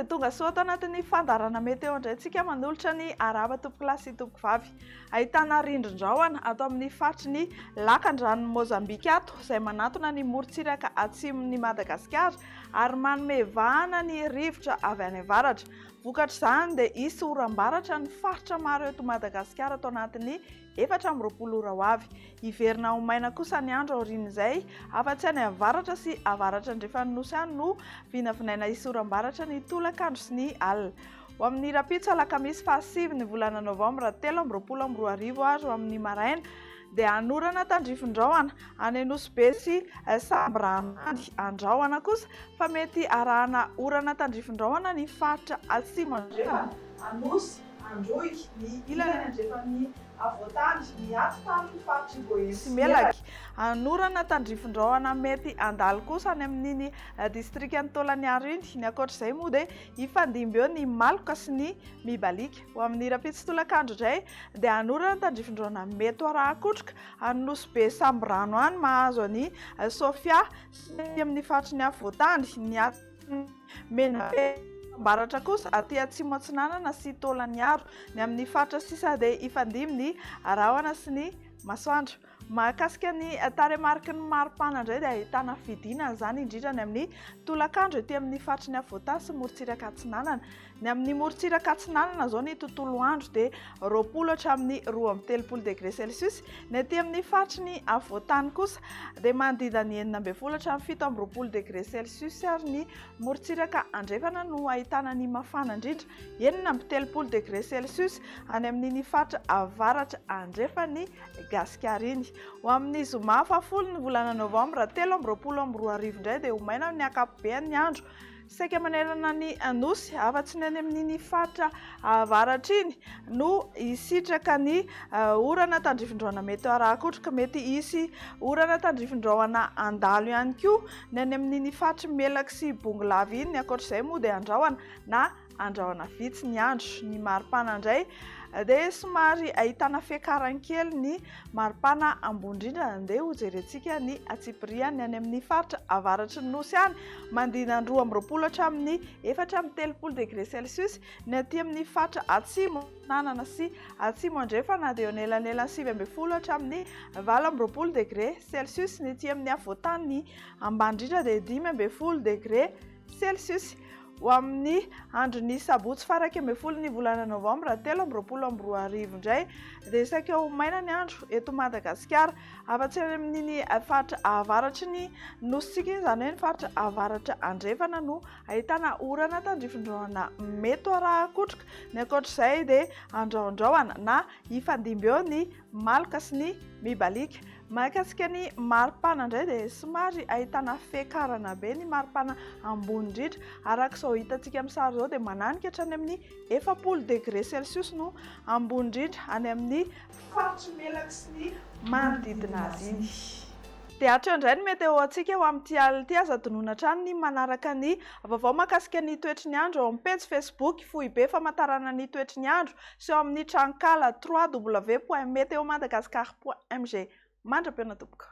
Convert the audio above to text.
dia tonga soa ato anatin'ny fandaharana Météo indray tsika manolotra ny arahaba tompokolahy sy tompokovavy. Ahitana rindrin-drahona ato amin'ny faritry ny lakandranon'i Mozambika ato izay manantona ny morontsiraka atsimon'i Madagasikara ary manome vahana ny rivotra avy any avaratra. Vokatr'izany dia hisy oram-baratra ny faritra maro eto Madagasikara ato anatin'ny 24 ora ho avy. Hiverina ho maina kosa ny andro aorian'izay, afa-tsy any avaratra sy avaratra andrefan'ny Nosy any no vinavinaina hisy oram-baratra ny tolakandro sy ny alina. Ho amin'ny rahampitso alakamisy fahasivy ny volana novambra 2023 ary ho amin'ny maraina dia hanorana tandrifin-drahona any Anosibe sy Sambirano any Andrahona kosa fa mety arahana orana tandrifin-drahona ny faritra atsimo andrefana, Anosy, Androy, ny ilany andrefan'ny afovoantany, ny atitan'ny faritr'i Boeny sy Melaky. Anorana tandrifin-drahona mety handalo kosa any amin'iny distrikan'i Taolagnaro iny. Ny ankoatr'izay moa dia hifandimby eo ny maloka sy ny mibaliaka. Ho amin'ny rahampitso tolakandro indray dia hanorana tandrifin-drahona mety ho arahan-kotroka any Nosy Be Sambirano any mahazo an'i Sofia sy ny aty amin'ny faritry ny afovoantany, ny Menabe Ambaratra kosa aty atsimo atsinanana sy Taolagnaro. Ny amin'ny faritra sisa dia hifandimby ny rahona sy ny masoandro. Mahakasika ny tarehimariky ny maripana indray dia ahitana fidinana izany indrindra ny amin'ny tolakandro ety amin'ny faritry ny afovoantany sy morontsiraka atsinanana. Ny amin'ny morontsiraka atsinanana izao ny tontolo andro dia 20 hatramin'ny 32 degré celsius. Ny aty amin'ny faritry ny afovoantany kosa dia manodidina ny 16 hatramin'ny 27 degré celsius ary ny morontsiraka andrefana no ahitana ny mafana indrindra 36 degré celsius any amin'iny faritra avaratra andrefan'i Gasikara iny. Ho amin'ny zoma fahafolo ny volana novambra 2023 indray dia ho maina amin'ny ankapobeny ny andro. Saika manerana ny Nosy, afa-tsy ny any amin'iny faritra avaratra iny no hisitraka ny orana tandrifin-drahona mety ho arahan-kotroka. Mety hisy orana tandrifin-drahona handalo ihany koa ny any amin'iny faritry Melaky sy Bongolava iny. Ankoatra izay moa dia andrahona na andrahona vitsy ny andro. Ny maripana indray dia somary ahitana fiakarany kely ny maripana ambony indrindra. Andeha hojerentsika ny antsipiriany any amin'ny faritra avaratry ny Nosy any. Manodidina ny 22 hatramin'ny 34 degré celsius ny aty amin'ny faritra atsimo atsinanana sy atsimo andrefana dia eo anelanelan'ny 19 hatramin'ny 28 degré celsius. Ny aty amin'ny afovoantany ambany indrindra dia 15 degré celsius. Ho amin'ny andron'ny sabotsy faha 11 ny volana novambra 2023 indray dia saika ho maina ny andro eto Madagasikara. Afa-tsy any amin'iny faritra avaratry ny nosintsika iny, izany hoe ny faritra avaratra andrefana no ahitana orana tandrifin-drahona mety ho arahan-kotroka. Ny ankoatr'izay dia andrahondrahona na hifandimby eo ny maloka sy ny mibaliaka. Mahakasika ny maripana indray dia somary ahitana fiakarana be ny maripana ambony indrindra. Araka izao hitantsika amin'ny sary izao dia mananika hatrany amin'ny 40 degré celsius no ambony indrindra any amin'ny faritry Melaky sy ny manodidina azy iny. Dia hatreo indray ny météo antsika ho amin'ity alina ity. Aza adinoina hatrany ny manaraka ny vaovao mahakasika ny toetry ny andro ao amin'ny pejy Facebook Foibe Famantarana ny Toetry ny Andro sy ao amin'ny tranonkala www.meteomadagascar.mg. Mandra-pihaona tompoko.